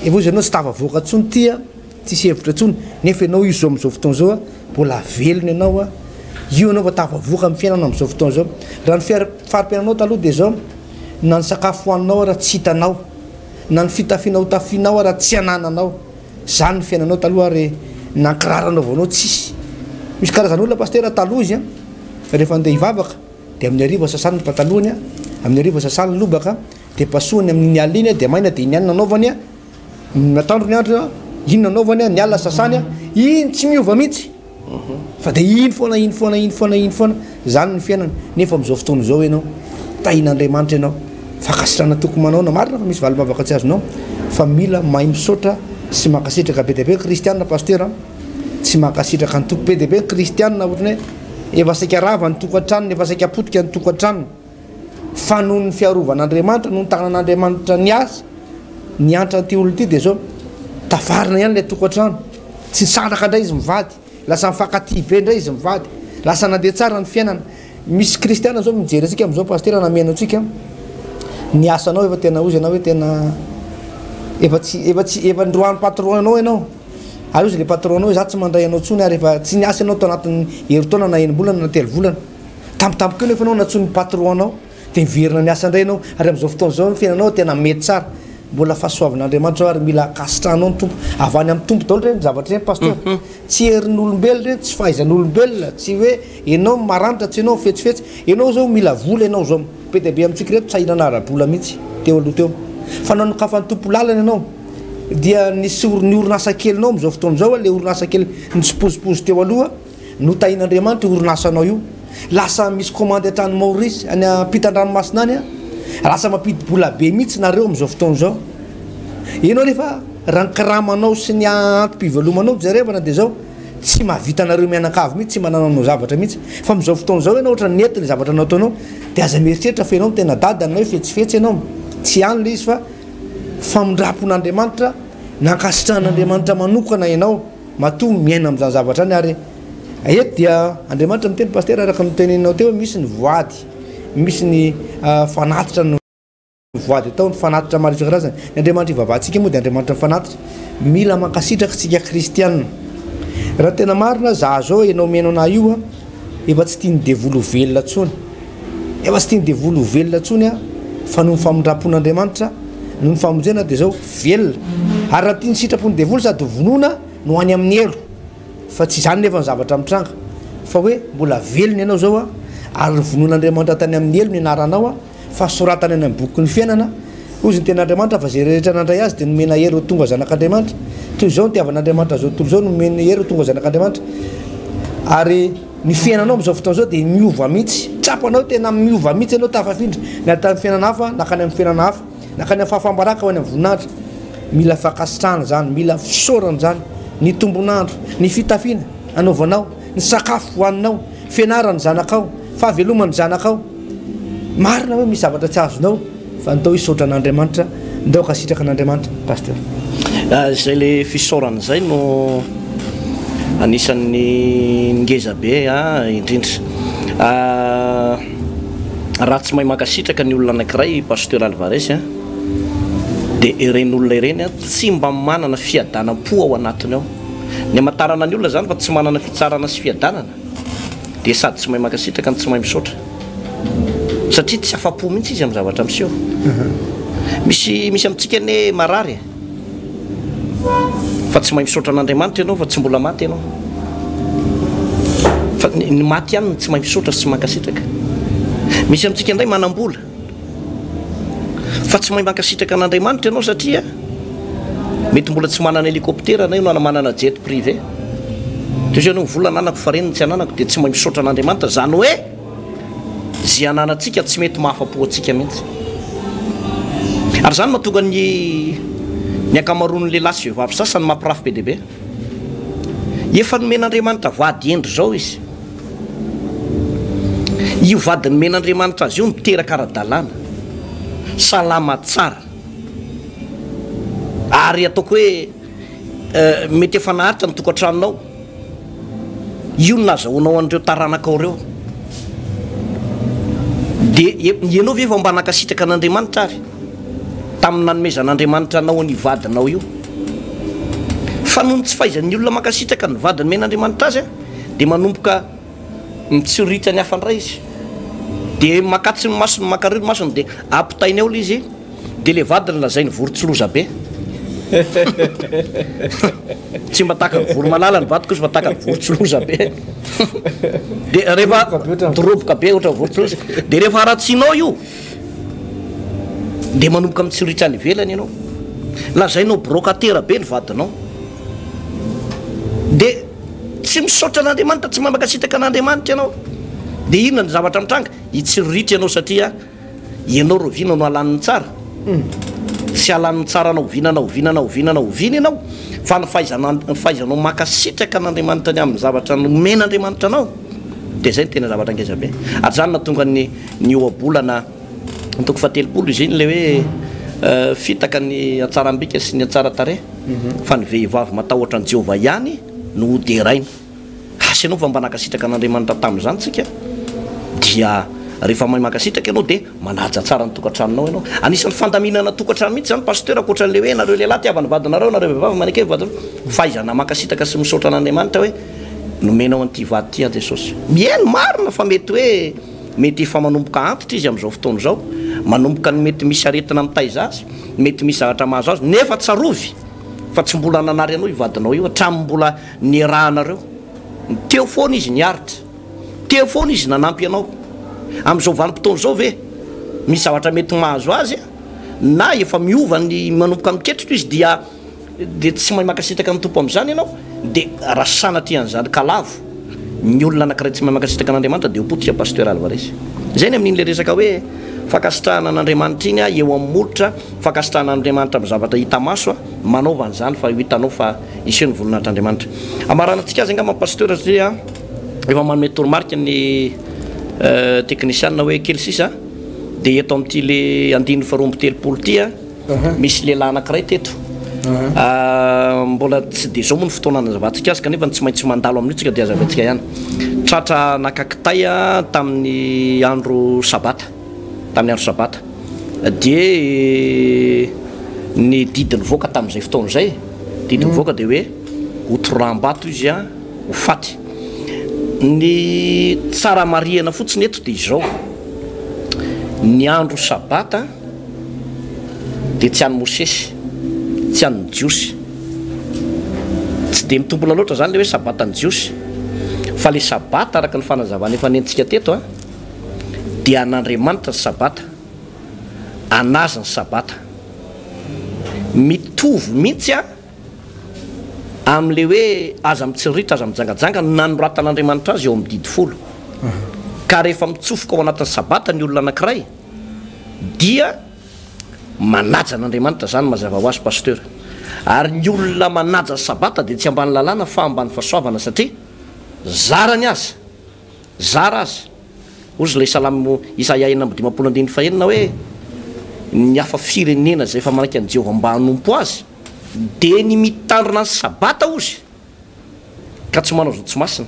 efa ozy ianao tsy tafavoaka intsony ity a, tsisy hevitra intsony, nefa ianao io zao amin'izao fotoana izao a, mbola velona ianao a, io ianao fa tafavoaka amin'ny fiainana amin'izao fotoana izao. Raha ny fiar- fari-piainanao taloha dia izao, na ny sakafo hohaninao ara tsy hitanao, na ny fitafiana hotafianao ara tsy anananao. Zany ny fiainanao taloha ary na kiraro anaovanao tsisy. Misy karazan'olona pasitera taloha izy an, rehefa andeha hivavaka dia amin'ny hariva sasany ny patalohany an, amin'ny hariva sasany ny lobaka dia pasohany amin'ny alina iny dia maina dia iny ihany no anaovany an, ny atoandro ny andro an, iny no anaovany an, ny alina sasany an, iny tsy miova mihitsy. Fa dia iny foana, iny foana, iny foana, iny foana. Izany ny fiainana. Nefa amin'izao fotoana izao ianao, tahin'Andriamanitra ianao. Fankasitrahana tokony manaona. Marina fa misy valim-bavaka tsy azonao, fa mila mahay misaotra sy mankasitraka. Be dia be ny kristiana, pasitera, tsy mankasitraka ny Tompo. Be dia be ny kristiana ohatran'ny hoe efa saika rava ny tokantranony, efa saika potika ny tokantranony. Fa noho ny fiarovan'Andriamanitra, noho ny tanan'Andriamanitra niasa, niantra an'ity olona ity dia izao, tafarina ihany ilay tokantrano. Tsy nisaraka indray izy mivady, lasa nifankatia be indray izy mivady, lasa nandeha tsara ny fiainana. Misy kristiana zao mijery antsika amin'izao pasitera na mihaino antsika, ny asanao efa tena ozy ianao hoe tena efa tsy efa tsy efa ndroan'ny patron anao ianao. Ary ozy le patron anao hoe za tsy mandray anao intsony ary efa tsy niasa ianao tao anatin'ny herintaona na enim-bolana na 3 volana. Tampotampoka eo nefa ianao nantsoin'ny patron anao. Dia miverina miasa indray ianao, ary amin'izao fotoana izao ny fiainanao tena mety tsara. Mbola fahasoavan'Andriamanitra ary mila ankasitrahanao ny Tompo. Avy any amin'ny Tompo daholo ireny zavatra ireny Pasteur. Tsy herin'olombelona ireny, tsy fahaizan'olombelona, tsy hoe ianao no maranitra, tsy ianao no fetsifetsy. Ianao izao mila vola ianao izao. Be dia be amintsika ireto sahirana ara-bola mihitsy teo aloha teo. Fa nanokafan'ny Tompo lalana ianao, dia nisy ny orinasa kelinao amin'izao fotoana izao, ilay orinasa kely nitsipozipozy teo aloha, Notahin'Andriamanitra io orinasanao io. Lasa misy commande hatrany Maorisy, any ampitan-dranomasina any an. Lasa mampidi-bola be mihitsy nareo amin'izao fotoana izao. Ianao nefa raha ny karamanao sy ny antom-pivelomanao jerevana dia izao, tsy mahavita anareo mianakavy mihitsy, tsy manananao zavatra mihitsy. Fa amin'izao fotoana izao ianao ohatra nety ny zavatra nataonao dia aza mieritreritra fa ianao no tena dadany na hoe fetsifetsy ianao. Tsy any ilay izy fa famindram-pon'Andriamanitra, nankasitrahan'Andriamanitra manokana ianao matoa miaina amin'izany zavatra izany ary eto dia Andriamanitra miteny Pasitera araka ny noteneninao teo hoe misy ny voady, misy ny fanatitra no voady atao, ny fanatitra maro isan-karazany. Ny Andriamanitra ivavahantsika moa dia Andriamanitra ny fanatitra. Mila mankasitraka isika kristiana. Raha tena marina, za zao ianao mihaino anah io an, efa tsy tian'ny devoly ho velona intsony. Efa tsy tian'ny devoly ho velona intsony aho, fa noho ny famindram-pon'Andriamanitra, noho ny famonjena dia zao, velona. Ary raha tian'ny sitrapon'ny devoly sady ho vonoina no any amin'ny helo. Fa tsy izany nefa ny zavatra mitranga, fa hoe mbola velona ianao zao an, ary novonoin'Andriamanitra tany amin'ny helo ny anaranao an, fa soratana any amin'ny bokin'ny fiainana. Hozy ny tenin'Andriamanitra fa izay rehetra nandray Azy dia nomena hery ho tonga zanak'Andriamanitra. Toy izao nitiavan'Andriamanitra an'izao tontolo izao, nomeny hery ho tonga zanak'Andriamanitra. Ary ny fiainanao amin'izao fotoana izao dia miova mihitsy. Tsapanao tena miova mihitsy ianao tafafindra miala tamin'ny fiainana hafa nankany amin'ny fiainana hafa, nankany amin'ny fahafaham-baraka ho any amin'ny voninahitra. Mila fankasitrahana izany, mila fisaorana izany. Ny tombon'andro, ny fitafiana anaovanao, ny sakafo hohaninao, fianaran'ny zanakao, fahaveloman'ny zanakao. Marina hoe misy zavatra tsy azonao fa ndao hisaotra an'Andriamanitra, ndao hankasitraka an'Andriamanitra Pasteur. Izay le fisaorana izay no anisan'ny ngeza be indrindra. Raha tsy mahay mankasitraka ny olona anankiray Pasteur Alvarez dia ireny olona ireny tsy mba manana fiadanam-po ao anatiny ao. Ny hamantarana ny olona izany fa tsy manana fitsarana sy fiadanana dia sady tsy mahay mankasitraka no tsy mahay misaotra satria tsy afa-po mihitsy izy amin'ny zavatra miseho. Misy misy amintsika anie marary e, fa tsy mahay misaotra an'Andriamanitra ianao fa tsy mbola maty ianao. Fa ny maty ihany no tsy mahay misaotra sy tsy mankasitraka. Misy amintsika indray manam-bola. Fa tsy mahay mankasitraka an'Andriamanitra ianao satria mety mbola tsy manana hélicoptère na ianao na manana jet privé. Toy izay ianao vola ananako fa reny ny tsy ananako dia tsy mahay misaotra an'Andriamanitra. Izany hoe izay ananantsika tsy mety mahafa-po antsika mihitsy. Ary izany mahatonga ny ny ankamaroan'ny lehilahy sy vehivavy sasany mampirafy be dia be. Efa nomen'Andriamanitra vady hendry izao izy. Io vady nomen'Andriamanitra azy io miteraka ara-dalàna, salama tsara, ary ataoko hoe mety efa naharitra ny tokantranonao. Io no nahazahoanao an'ireo taranakao ireo. Dia ianao ve efa mba nankasitraka an'Andriamanitra ary tamin'ny nanomezan'Andriamanitra anao an'io vadinao io? Fa noho ny tsy fahaizan'ny olona mankasitraka ny vady nomen'Andriamanitra azy, dia manomboka mitsiroritra ny hafa indray izy, dia makatsy ny masony, mankareo ny masony, dia ampitainy ao ilay izy, dia ilay vadiny lazainy vorontsiloza be. Tsy mba tahaka ny voromalala ny vadiko izy fa tahaka ny vorontsiloza be. Dia rehefa doroboka be ohatran'ny vorontsiloza, dia rehefa haratsianao io, dia manomboka mitsiroritra any ivelany ianao. Lazainao brocatera be ny vadinao. Dia Tsy misaotra an'Andriamanitra, tsy mankasitraka an'Andriamanitra ianao. Dia inona ny zavatra mitranga? Hitsiriritra ianao satria ianao rahoviana no halaniny tsara? Tsy halaniny tsara na oviana na oviana na oviana na oviana ianao, fa ny fahaizana ny fahaizanao mankasitraka an'Andriamanitra ny amin'ny zavatra nomen'Andriamanitra anao, dia izay no tena zavatra ngeza be. Ary izany nahatonga ny ny ohabolana ny toko fahatelopolo izy iny ilay hoe fitaka ny hatsaram-bika sy ny hatsaran-tarehy, fa ny vehivavy matahotra an'i Jehovah ihany no hoderaina. Asa ianao fa mba nankasitraka an'Andriamanitra tamin'izany tsika? Dia rehefa mahay mankasitraka ianao dia manaja tsara ny tokantranonao ianao. Anisan'ny fandaminana tokantrano mihitsy izany Pasteur ankoatran'ilay hoe nareo lehilahy tiava ny vadinareo, nareo vehivavy maneke ny vadinareo. Fahaizana mankasitraka sy misaotra an'Andriamanitra hoe nomenao an'ity vady ity aho Jesosy. Mihaino marina fa mety hoe mety efa manomboka antitra izy amin'izao fotoana izao, manomboka ny mety misy aretina mitaiza azy, mety misy zavatra mahazo azy, nefa tsarovy fa tsy mbola nanary anao io vadinao io hatramin'ny mbola niarahanareo. Teo foana izy niaritra. Teo foana izy nanampy anao. Amin'izao vanim-potoana izao ve misy zavatra mety mahazo azy na efa miova ny manomboka miketrika izy dia dia tsy mahay mankasitraka ny Tompo amin'izany ianao? Dia raha sanatria an'izany ka lavo. Ny olona anakiray tsy mahay mankasitraka an'Andriamanitra dia ho potika Pasteur Alvarez. Izay ny amin'iny le resaka hoe fankasitrahana an'Andriamanitra iny eo amin'ny molotra, fankasitrahana an'Andriamanitra amin'ny zavatra hita maso, manaova an'izany fa ho hitanao fa hiseho ny voninahitr'Andriamanitra. Hamaranantsika azy angamba Pasteur satria efa manome toromarika ny teknisianina hoe kely sisa dia eto amin'ity le andininy faharoa 32 ity Misy lehilahy anankiray teto. Mbola tsy dia izao moa ny fotoana hanazavantsika azy kanefa tsy maintsy mandalo amin'io tsika dia hazavaintsika ihany. Tratra naka kitay tamin'ny andro sabata, tamin'ny andro sabata. Dia ny didy nivoaka tamin'izay fotoana izay, didy nivoaka dia hoe hotoraham-bato izy ho faty. Ny tsara marihana fotsiny eto dia izao, ny andro sabata, dia tsy an'i Mosesy, tsy an'ny Jiosy. Tsy dia mitombina loatra izany ilay hoe Sabatan'ny Jiosy, fa ilay Sabata araka ny fanazavana efa nentintsika teto dia an'Andriamanitra ny Sabata, an'Azy ny Sabata. Mitovy mihitsy amin'ilay hoe aza mitsiriritra, aza mijangajanga no nanoratan'Andriamanitra azy eo amin'ny didy folo. Ka rehefa mitsofoka ao anatin'ny Sabata ny olona anankiray, dia manaja an'Andriamanitra zany mazava ho azy Pasteur. Ary ny olona manaja sabata dia tsy ambany lalàna fa ambany fahasoavana satria zarany aza, zara aza, hozy ilay salamo Isaia 56 andininy fahenina hoe ny hafa firenena izay efa manaiky an'i Jehovah mba hanompo azy dia ny mitandrina ny sabata hozy. ka tsy manao izao tsy masina.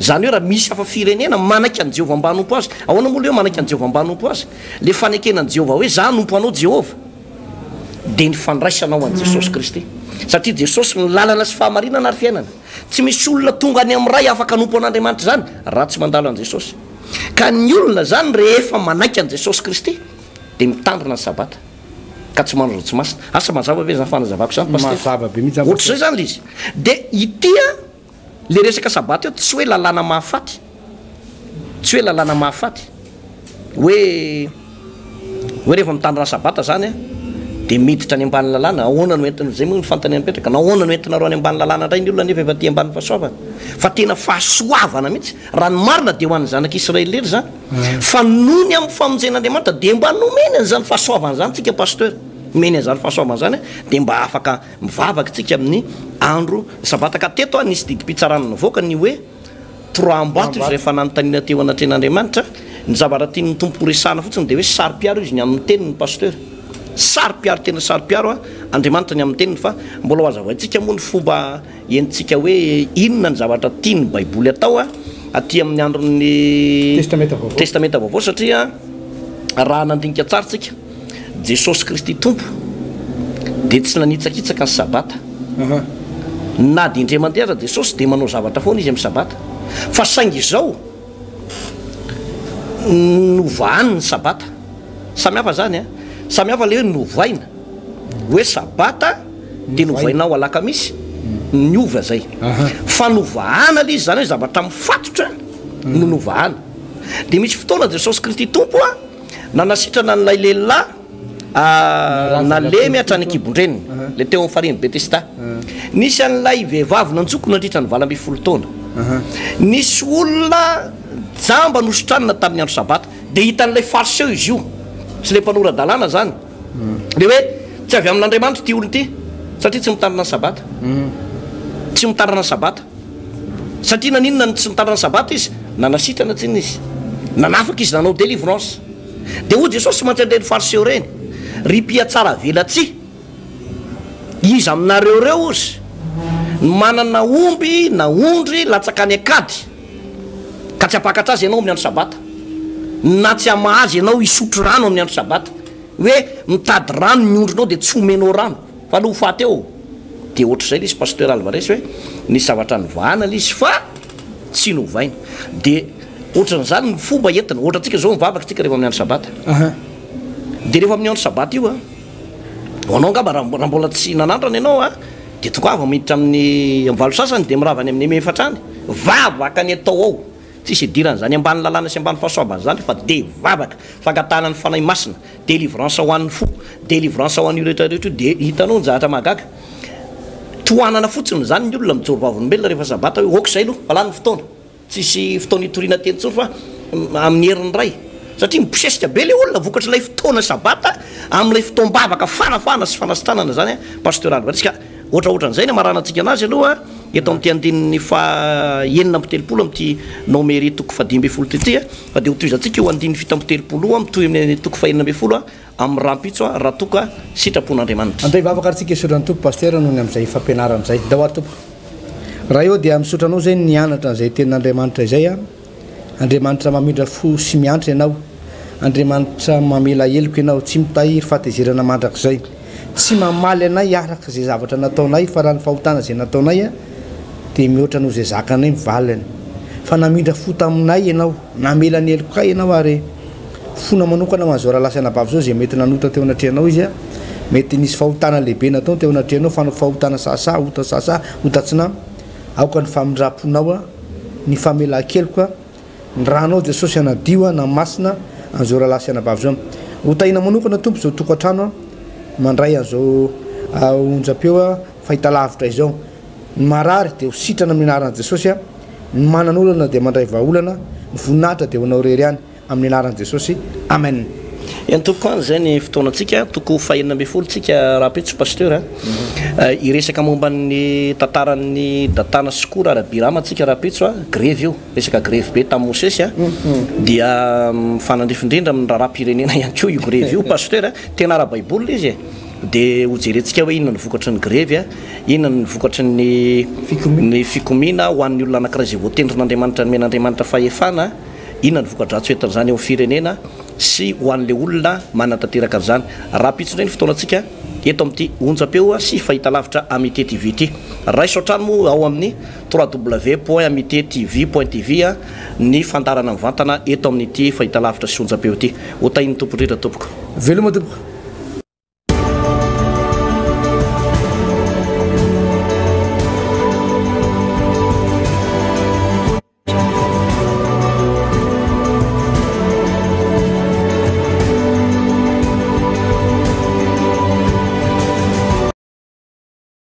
Izany hoe raha misy hafa firenena manaiky an'i Jehovah mba hanompo azy. Ahoana moa ilay hoe manaiky an'i Jehovah mba hanompo azy? Ilay fanekena an'i Jehovah hoe za hanompo anao Jehovah, dia ny fandraisanao an'i Jesosy Kristy. Satria Jesosy no lalana sy fahamarinana ary fiainana. Tsy misy olona tonga any amin'ny Ray afaka hanompo an'Andriamanitra izany raha tsy mandalo an'i Jesosy. Ka ny olona izany rehefa manaiky an'i Jesosy Kristy dia mitandrina ny Sabata. Ka tsy manao izao tsy masina. Asa mazava ve izany fanazavako izany Pasitera? Mazava be mihitsy izany Ohatr'izay izany ilay izy. Dia ity an, ilay resaka sabata io tsy hoe lalàna mahafaty. Tsy hoe lalàna mahafaty. Hoe hoe rehefa mitandrina sabata izany an, dia miditra any ambany lalàna. Ahoana no entina, izay moa ny fanontaniana mipetraka, nahoana no entinareo any ambany lalàna indray ny olona nefa efa aty ambany fahasoavana? Fa tena fahasoavana mihitsy. Raha ny marina dia ho an'ny zanak'Israely irery izany. Fa noho ny amin'ny famonjen'Andriamanitra dia mba nomeny an'izany fahasoavana izany tsika Pasteur, nomeny an'izany fahasoavana izany dia mba afaka mivavaka tsika amin'ny andro sabata. Ka teto aho nisy didim-pitsarana nivoaka ny hoe toraham-bato izy rehefa nanontaniana teo anatrehan'Andriamanitra, ny zavatra tian'ny Tompo horesahana fotsiny dia hoe saro-piaro izy ny amin'ny teniny Pasteur, saro-piaro tena saro-piaro Andriamanitra ny amin'ny teniny fa mbola ho hazavaintsika moa ny fomba Henontsika hoe inona ny zavatra tian'ny Baiboly atao aty amin'ny andron'ny Testamenta Vaovao. Testamenta Vaovao satria raha nandinika tsara tsika, Jesosy Kristy Tompo dia tsy nanitsakitsaka ny Sabata. Na dia indray mandeha aza Jesosy dia manao zavatra foana izy amin'ny Sabata. Fa saingy izao, novahany ny Sabata. Samy hafa izany an! Samy hafa ilay hoe novaina. Hoe Sabata dia novainao alakamisy, niova izay. Fa novahana ilay izy, izany hoe zavatra mifatotra no novahana. Dia misy fotoana Jesosy Kristy Tompo nanasitrana an'ilay lehilahy nalemy hatrany an-kibon-dreniny, ilay teo amin'ny farihin'i Betesda. Nisy an'ilay vehivavy nanjoko nandritra ny 18 taona. Nisy olona jamba nositranina tamin'ny andro Sabata. Dia hitan'ilay Fariseo izy io, sy ilay mpanora-dalàna izany, dia hoe, Tsy avy amin'Andriamanitra ity olona ity, satria tsy mitandrina ny Sabata. Tsy mitandrina ny Sabata. Satria naninona no tsy nitandrina ny Sabata izy? Nanasitrana tsinona izy. Nanafaka izy, nanao délivrance. Dia hoy Jesosy mantsy an'ireny Fariseo ireny, Ry mpihatsaravelatsihy, Iza aminareo ireo, ozy, no manana omby na ondry latsaka any an-kady, ka tsy hampakatra azy ianao amin'ny andro Sabata, na tsy hamaha azy ianao hisotro rano amin'ny andro Sabata? Hoe mitady rano ny ondrinao dia tsy omenao rano, fa aleo ho faty eo. Dia ohatr'izay ilay izy Pasteur Alvarez hoe nisy zavatra novahana ilay izy fa tsy novaina. Dia ohatran'izany ny fomba entina. Ohatra antsika izao mivavaka isika rehefa amin'ny andro Sabata. Dia rehefa amin'ny andro Sabata io an, Ho anao angamba raha mbola tsy nanandrana ianao a, dia tongava miditra amin'ny amin'ny valo sasany dia mirava any amin'ny eme efatra any. Vavaka ny atao ao. Tsisy idiran'izany ambany lalàna sy ambany fahasoavana izany fa dia vavaka, fangatahana ny Fanahy Masina, délivrance ho an'ny fo, délivrance ho an'io rehetra rehetra io dia hitanao ny zavatra mahagaga. Tohanana fotsiny izany ny olona mijoro vavolombelona rehefa sabata hoe ok izay aloha fa lany ny fotoana. Tsisy fotoana hitoriana teny intsony fa amin'ny herin'ny Ray. Satria mibosesika be ilay olona vokatr'ilay fotoana sabata amin'ilay fotoam-bavaka fanafahana sy fanasitranana izany Pasteur Albert. Ka ohatraohatran'izay ny hamaranantsika anazy aloha eto amin'ity andininy faha 36 amin'ity Nomery toko faha 15 ity fa dia hotohizantsika io andininy 37 io mitohy amin'ny toko faha 16 amin'ny rahampitso raha toa ka sitrapon'Andriamanitra. Andao hivavaka ary tsika hisaotra ny Tompo Pasteur noho ny amin'izay fampianarana izay. Ndao ary Tompo. Ray ô dia misaotra anao izay nianatra an'izay tenin'Andriamanitra izay a. Andriamanitra mamindra fo sy miantra ianao. Andriamanitra mamela heloka ianao, tsy mitahiry fahatezerana mandrakizay. Tsy mamaly anay araka izay zavatra nataonay fa raha ny fahotana izay nataonay a dia mihoatra noho izay zakanay ny valiny. Fa namindra fo taminay ianao, namela ny helokay ianao ary Fona manokana ho an'izao rahalahy sy anabavy izao izay mety nanota teo anatrehanao izy, mety nisy fahotana lehibe nataony teo anatrehanao, fahotana sahasaha, ota sahasaha, ota tsy nama, aoka ny famindram-ponao, ny famelan-keloka, ny ranao Jesosy hanadio na masina an'izao rahalahy sy anabavy izao. Ho tahiana manokana Tompo izao tokantrano mandray an'izao onjam-peo fahitalavitra izao. Ny marary dia ho sitrana amin'ny anaran'i Jesosy, ny manan'olana dia mandray vahaolana, ny voninahitra dia ho anao irery ihany. Amin'ny anaran'i Jesosy. Amen. Eny tompoko an, izay ny fotoanantsika, toko fahenina ambin'ny folo tsika rahampitso Pasteur a. Hiresaka momba ny tantaran'ny Datana sy Kora ary Abirama tsika rahampitso a, grevy io, resaka grevy be tamin'i Mosesy a, dia mifanandrify indrindra amin'ny raharaham-pirenena ihany koa io grevy io Pasteur a, tena ara-baiboly ilay izy e, dia hojerentsika hoe inona ny vokatry ny grevy a, inona ny vokatry ny ny fikomiana ho an'ny olona anankiray izay voatendrin'Andriamanitra nomen'Andriamanitra fahefana. Inona ny voka-dratsy hoentin'izany eo amin'ny firenena sy ho an'ilay olona manatanteraka an'izany? Rahampitso indray ny fotoanantsika eto amin'ity onjam-peo sy fahitalavitra Amitié TV ity. Raiso hatrany moa ao amin'ny www.amitiétv.tv ny fandaharana mivantana eto amin'ity fahitalavitra sy onjam-peo ity. Ho tahin'ny Tompo indrindra tompoko. Veloma tompoko.